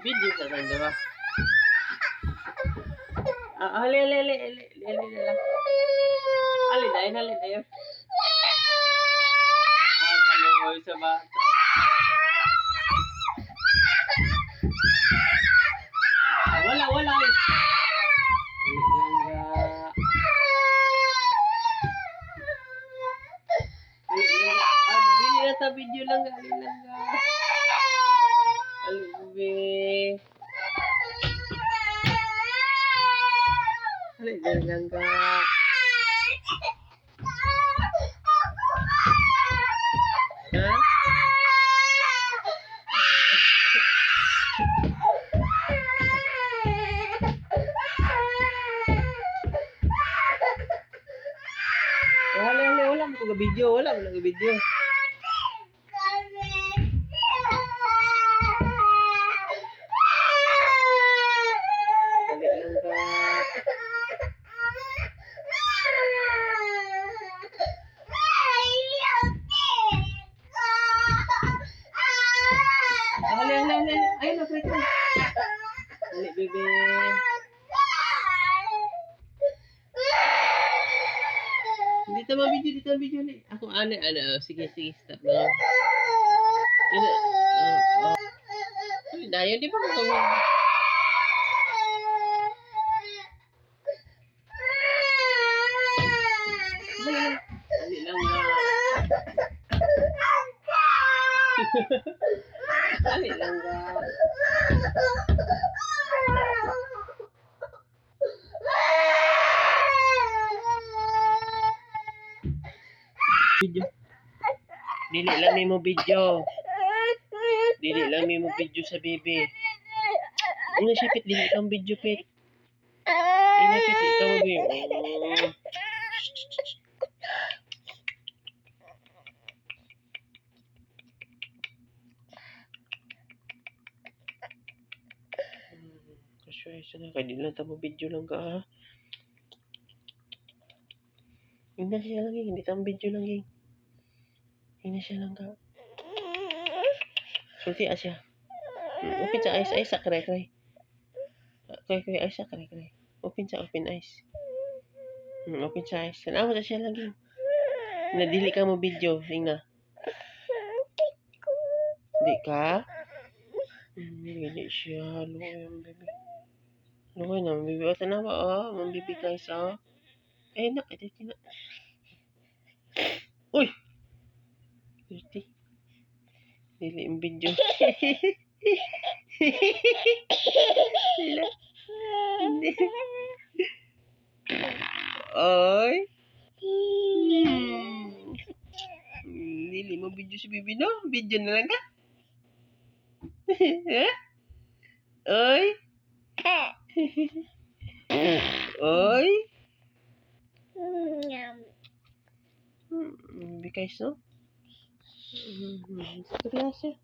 Video sa tang diba? Ah, ali, ali, ali, ali, ali, ali, lang. Ali na yun, ali na yun. Ah, kaloy sa bata. Ah, wala, wala. Ali lang ga. Ali lang ga. Ah, dili na sa video lang ga. Ali lang ga. Ali, bebe. Ali, dili lang ga. Ha? Wala, wala, wala mo ko video, wala mo ko video. Dali lang ka. Dali, dali, dali. Ay, na, try ko. Dali, bebe. Dito ma video, dito ma video. Dali. Ako, ano, ano. Oh, sige, sige, stop na. Ina, oh, oh. Ay, dayon, di ba ko Dali lang nga. Dali lang nga. Video. Dili lang may mo video. Dili lang may mo video sa baby. Inga siya, Pit. Dili kang video, Pit. Inga, Pit. Dili ka mo video. Oh. Kasi isa na. Kaya di lang tamo video lang ka, ha? Inga siya lang, eh. Hindi tamo video lang, eh. Inga siya lang ka. Sulti siya. Open sa eyes, eyes sa kray kray. Kray kray eyes sa kray kray. Open sa open eyes. Open sa eyes. Tanawa na siya lagi. Nadili ka mo video, inga. Di ka? Dili siya. Luoy ang baby. Luoy na, baby. O, tanawa, oh. Mang baby guys, oh. Eh, nak, ito, ito na. Uy! Dirty. Dili ang video. Sila. Hindi. Oy. Dili mo video si baby, no? Video na lang ka? Eh? Oy. Oy. Baby guys, no? Storya siya.